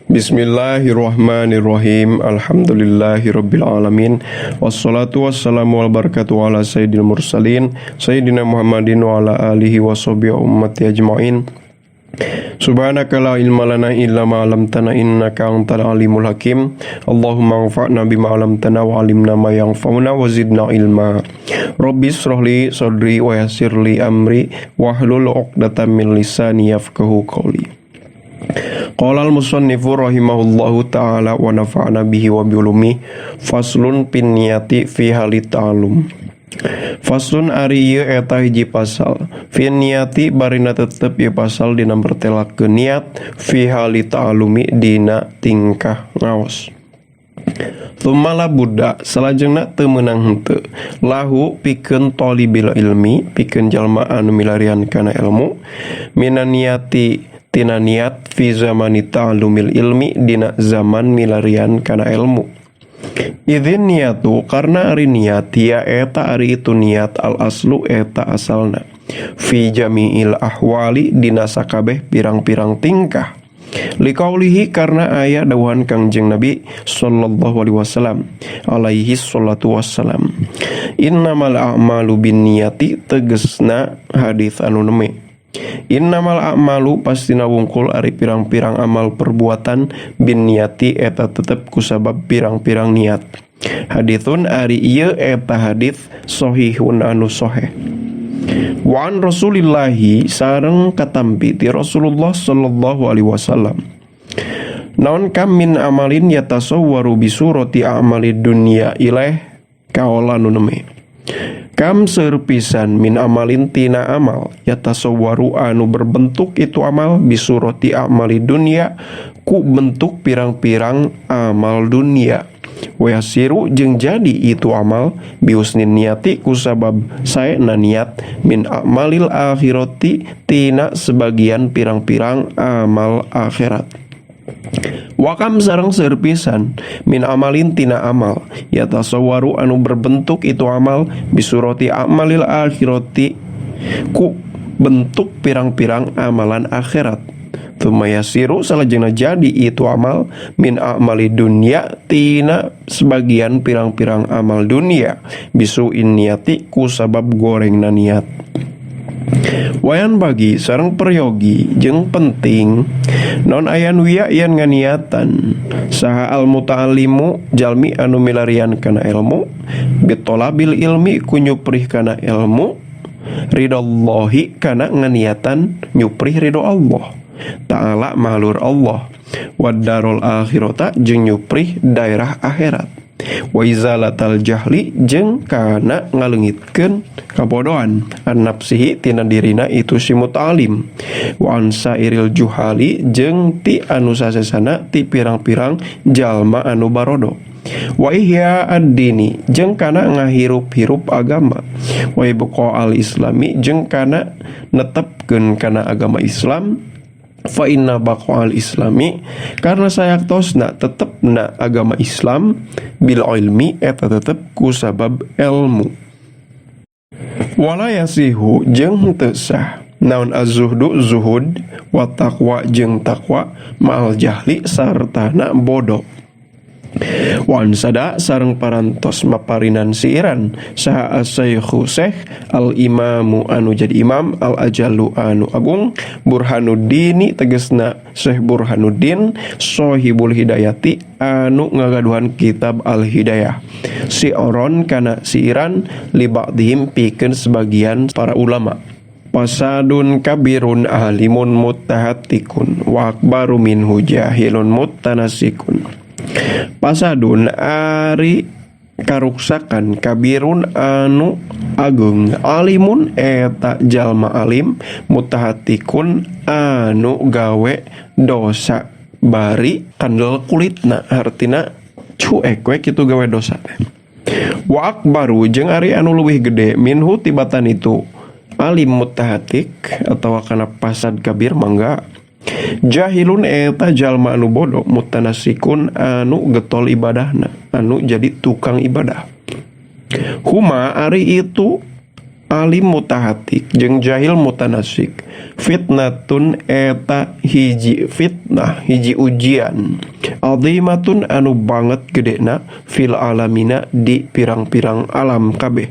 Bismillahirrahmanirrahim. Alhamdulillahirabbil alamin. Wassalatu wassalamu wal barakatuh ala sayyidil mursalin sayyidina Muhammadin wa ala alihi washabihi ummati ajmain. Subhanaka la ilma lana illa ma 'allamtana innaka antal alimul hakim. Allahumma anfa'na bima 'allamtana wa 'allimna ma yanfa'una wa zidna ilma. Rabbi israh li sadri wa yassir li amri wahlul 'uqdatam min lisani yafqahu qawli. Qala al-musannifu rahimahullahu ta'ala wa nafa'ana bihi wa bi ulumi, faslun fin niyati fi hali ta'allum. Faslun, ari ieu eta hiji pasal, fin niyati, barina tetep ieu pasal dina mertelakeun niat, fi hali ta'allumi, dina tingkah ngaos. Tsumma la budda, salajengna teu meunang henteu, lahu, pikeun talibil ilmi, pikeun jalma anu milarian kana ilmu, minan niyati, tina niat, fi zamani ta'allumil ilmi, dina zaman milarian kana ilmu. Idzin niyatu, karena ari niat, hiya, eta ari itu niat, al aslu, eta asalna, fi jami'il ahwali, dina sakabeh pirang-pirang tingkah. Liqaulihi, karena aya dawuhan Kangjeng Nabi sallallahu alaihi wasallam alaihi salatu wassalam, innamal a'malu binniyati, tegesna hadis anu neme, innamal a'malu, pastina wungkul ari pirang-pirang amal perbuatan, binniyati, eta tetep kusabab pirang-pirang niat. Haditsun, ari ieu eta hadis, sahihun, anu sahih. Wa an Rasulillahi, sareng katampi ti Rasulullah sallallahu alaihi wasallam, naon, kam min amalin yatasawwaru bi surati a'malid dunya ilaih, kaola nu neme, kam, seueur pisan, min amalin, tina amal, yatasawwaru, anu berbentuk itu amal, bisurati a'mali dunya, ku bentuk pirang-pirang amal dunia, wa yasiru, jeung jadi itu amal, bihusnin niati, kusabab saena niat, min a'malil akhirati, tina sebagian pirang-pirang amal akhirat. Wakam, sareng seueur pisan, min amalin, tina amal, yatasawwaru, anu berbentuk itu amal, bisurati a'malil akhirati, ku bentuk pirang-pirang amalan akhirat. Tsumma yasiru, salajengna jadi itu amal, min a'mali dunya, tina sebagian pirang-pirang amal dunia, bisu'in niati, ku sabab gorengna niat. Wayanbaghi, sareng peryogi jeung penting naon, an yanwiya, yen nganiatan saha al muta'allimu, jalmi anu milarian kana ilmu, bitolabil ilmi, ku nyuprih kana ilmu, ridallahi, kana nganiatan nyuprih ridho Allah Ta'ala, maha luhur Allah, wadarul akhirata, jeung nyuprih daerah akhirat, wa izalatal jahli, jeung kana ngaleungitkeun kabodohan, an nafsihi, tina dirina itu si muta'alim, wa an sairil juhali, jeung ti anu sasesana ti pirang-pirang jalma anu barodo, wa ihya ad-dini, jeung kana ngahirup-hirup agama, wa ibqa al islami, jeung kana netepkeun kana agama Islam. Fa inna baqa'al islami, karena sayaktosna tetepna agama Islam, bil ilmi, eta tetep ku sabab ilmu. Wala yasihu, jeung henteu sah naon, az-zuhdu, zuhud, wa taqwa, jeung taqwa, ma'al jahli, sartana bodoh. Wa ansyada, sareng parantos maparinan siiran saha asyaikhu, syekh, al imamu, anu jadi imam, al ajallu, anu agung, Burhanuddini, tegesna Syekh Burhanuddin, Sohibul Hidayati, anu ngagaduhan kitab Al Hidayah, si'ron, kana siiran, liba'dihim, pikeun sebagian para ulama, fasadun kabirun alimun mutahattikun wa akbaru minhu jahilun mutanasikun. Fasadun, ari karuksakan, kabirun, anu agung, alimun, eta jalma alim, mutahattikun, anu gawe dosa bari kandel kulitna, hartina cuek we kitu gawe dosa teh. Wa akbaru, jeung ari anu leuwih gede, minhu, tibatan itu alim mutahatik atau kana fasad kabir mangga, jahilun, eta jalma anu bodoh, mutanasikun, anu getol ibadahna, anu jadi tukang ibadah. Huma, ari itu alim mutahatik jeung jahil mutanasik fitnatun eta hiji fitnah hiji ujian azimatun anu banget gedena fil alamina di pirang-pirang alam kabeh.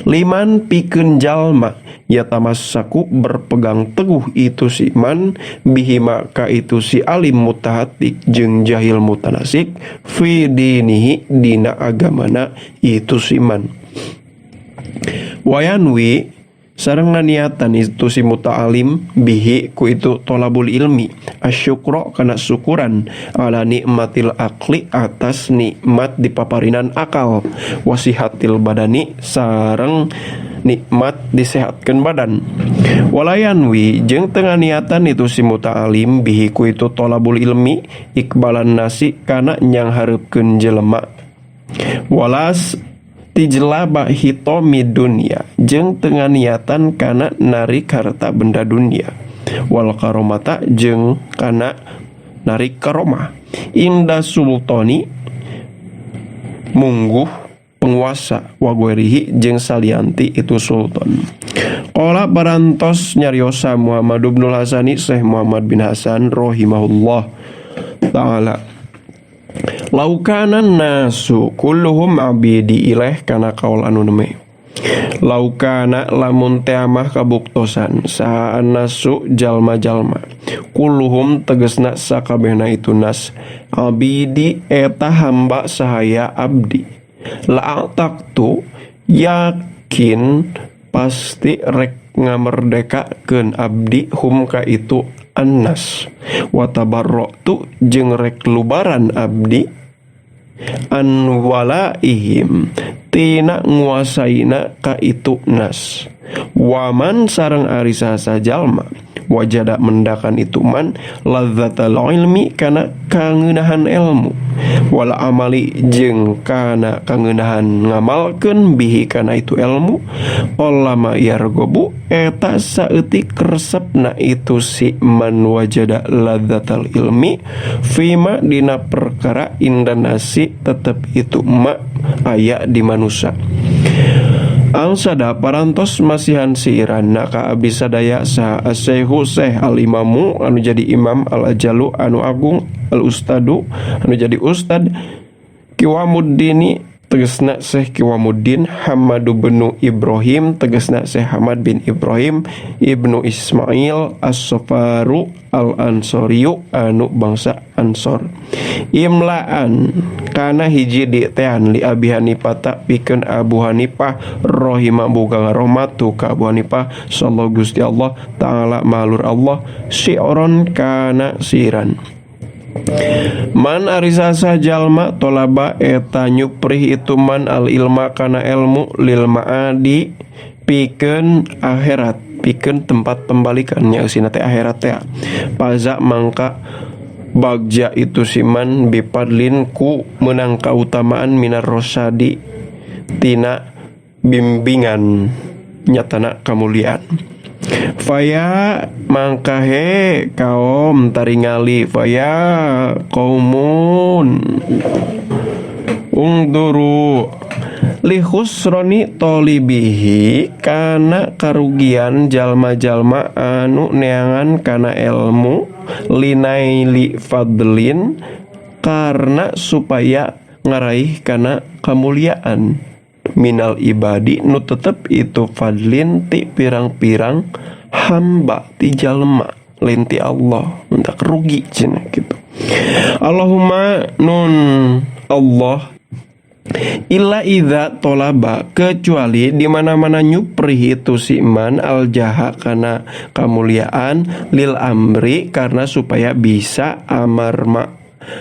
Liman pikeun jalma yatamassaku berpegang teguh itu si man bihima ka itu si alim mutahatik jeung jahil mutanasik fi dinihi dina agamana itu si man. Wayanwi sareng niatan itu si muta'alim bihi ku itu tolabul ilmi asyukro kana syukuran ala nikmatil akli atas nikmat dipaparinan akal wasihatil badani sareng nikmat disehatkeun badan. Walayanwi jeung tengah niatan itu si muta'alim bihi ku itu tolabul ilmi ikbalan nasi kana nyanghareupkeun jelema walas tijlaba hitomi dunia jeung tengah niatan kana narik harta benda dunia wal karomata jeung kana narik karomah inda sultani mungguh penguasa wa ghairihi jeung salianti itu sultan. Qala barantos nyariosa Muhammad bin Hasani Syekh Muhammad bin Hasan rahimahullah taala laukana nasu kulluhum abidi ilaih kana kaul anu neme. Laukana lamun teamah kabuktosan saha nasu jalma-jalma kulluhum tegesna sakabehna itu nas abidi eta hamba sahaya abdi la taqtu yakin pasti rek ngamerdekakeun abdi hum ka itu annas wa tabarra'tu jeung rek lubaran abdi an walaihim tina nguasaina ka itu nas waman sareng ari saha jalma wajada mendakan itu man lazzatal ilmi kana kangeunahan ilmu wala amali jeung kana kangeunahan ngamalkeun bihi kana itu ilmu qallama yargobu eta saeutik resepna itu si man wajada lazzatal ilmi fima dina perkara indanasi tetep itu ma aya di manusia. Angsada parantos masihan siiran naka abdi sadaya saha asyehu syekh al imamu anu jadi imam al ajalu anu agung al ustadu anu jadi ustad Kiwamuddini tegesna Syekh Kiwamuddin Hamadu bin Ibrahim tegesna Syekh Hamad bin Ibrahim Ibnu Ismail As-Safaru Al-Ansoriyu anu bangsa Ansor. Imlaan kana hiji ditean li Abi Hanifah ta pikeun Abu Hanifah rahimah boga rahmatu ka Abu Hanifah sallallahu Gusti Allah taala malur Allah syi'ron kana siran. Man arisasa jalma tolaba eta nyuprih itu man al ilma kana ilmu lil ma'adi pikeun akhirat pikeun tempat pembalikannya eusina teh akhirat teh paza mangka bagja itu siman bipadlin ku menang kautamaan minar rosadi tina bimbingan nyatana kamuliaan. Faya mangkahe kaum taringali faya kaumun ungduru li khusroni tolibihi kana karugian jalma-jalma anu neangan kana ilmu linaili fadlin karena supaya ngaraih kana kamuliaan minal ibadi nu tetep itu fadlin ti pirang-pirang hamba ti jalma lain ti Allah mentak rugi cenah gitu. Allahumma nun Allah illa idza tolaba kecuali di mana-mana nyuprih itu si man al jaha kana kamuliaan lil amri karena supaya bisa amar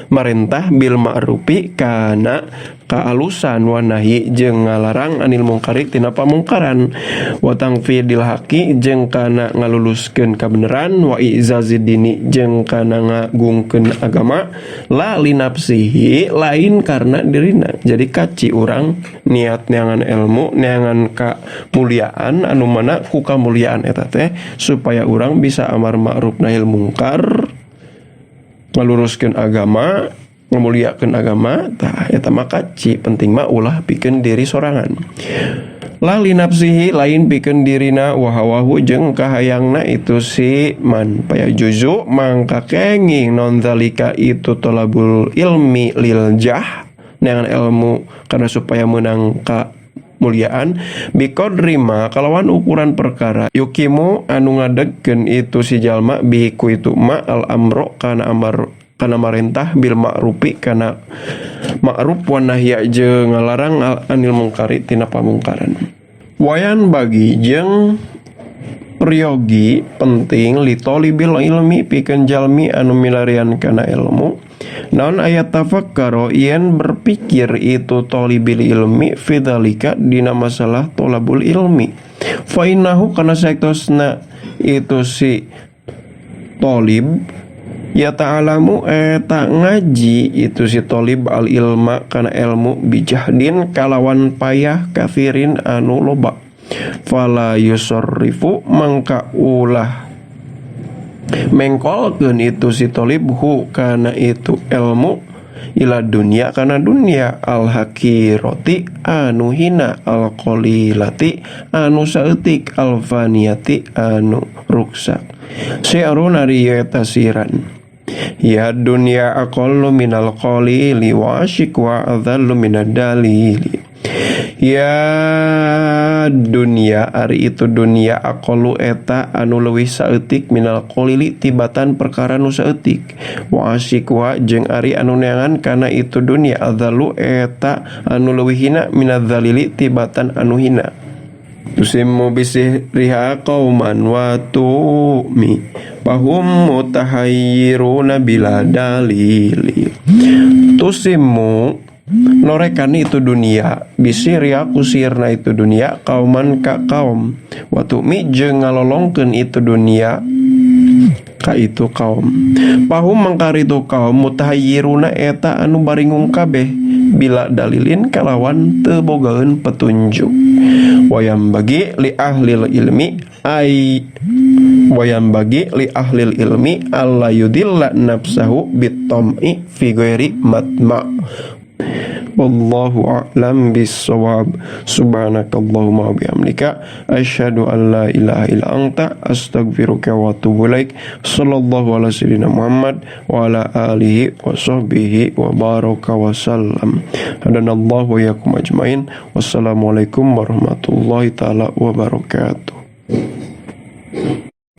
marentah bil ma'rufi kana kaalusan wa nahi jeung ngalarang anil mungkari tina pamungkaran wa tangfidil haqi jeung kana ngaluluskeun kabeneran wa izazid dini jeung kana ngagungkeun agama la linafsihi lain karena dirina. Jadi kaci urang niat neangan ilmu neangan kamuliaan anu mana ku kamuliaan eta teh supaya urang bisa amar ma'ruf nahi mungkar ngaluruskeun agama ngamuliakeun agama tah eta mah kaci penting mah ulah pikeun diri sorangan. La li nafsihi lain pikeun dirina wa hawahu jeung kahayangna itu si man. Paya juzu mangka kenging non zalika itu tolabul ilmi lil jah neangan ilmu karena supaya menang ka muliaan biqadri ma kalawan ukuran perkara yukimu anu ngadegkeun itu si jalma bihi ku itu ma al amro kana amar kana marentah bil ma'rufi kana ma'ruf wa nahya jeung ngalarang anil mungkari tina pamungkaran. Wayan bagi jeung priyogi penting li talibil ilmi pikeun jalmi anu milarian kana ilmu. Naon ayat tafakkaro yen berpikir itu talibil ilmi fidzalika dina masalah tolabul ilmi. Fa innahu kana saektosna itu si tolib ya ta'alamu eta ngaji itu si tolib al ilma kana ilmu bijahdin kalawan payah kafirin anu loba. Fala yusarrifu mangka ulah mengkolkeun itu si tolib hu kana itu ilmu ila dunya kana dunya al hakiroti anu hina al qalilati anu saeutik al faniyati anu ruksak. Syi'run ari tasiran ya dunya aqallu minal qalili wa asyik wa adzallu minad dalili. Ya dunya ari itu dunya aqallu eta anu leuwih saeutik minal qalili tibatan perkara nu saeutik wa asyik wa jeung ari anu neangan kana itu dunya adzallu eta anu leuwih hina minad dalili tibatan anu hina. Tusimmu bisihriha qauman wa tu'mi fahum mutahayyiruna bila dalili. Tusimmu norekan itu dunia bisirya kusirna itu dunia kauman ka kaum wa tu'mi jeung ngalolongkeun itu dunia ka itu kaum. Pahum mangkari itu kaum mutahayyiruna eta anu baringung kabeh bila dalilin kalawan teu bogaeun petunjuk. Wayam bagi li ahlil ilmi ai wayam bagi li ahlil ilmi alla yudilla nafsahu bitam'i fi ghairi matma. Wallahu a'lam bissawab. Subhanakallahumma wa bihamdika asyhadu an la ilaha illa anta astaghfiruka wa atubu ilaik. Sallallahu ala sayyidina Muhammad wa ala alihi wa sahbihi wa baraka wa sallam. Hadanallahu wa iyyakum ajmain. Wassalamualaikum warahmatullahi taala wabarakatuh.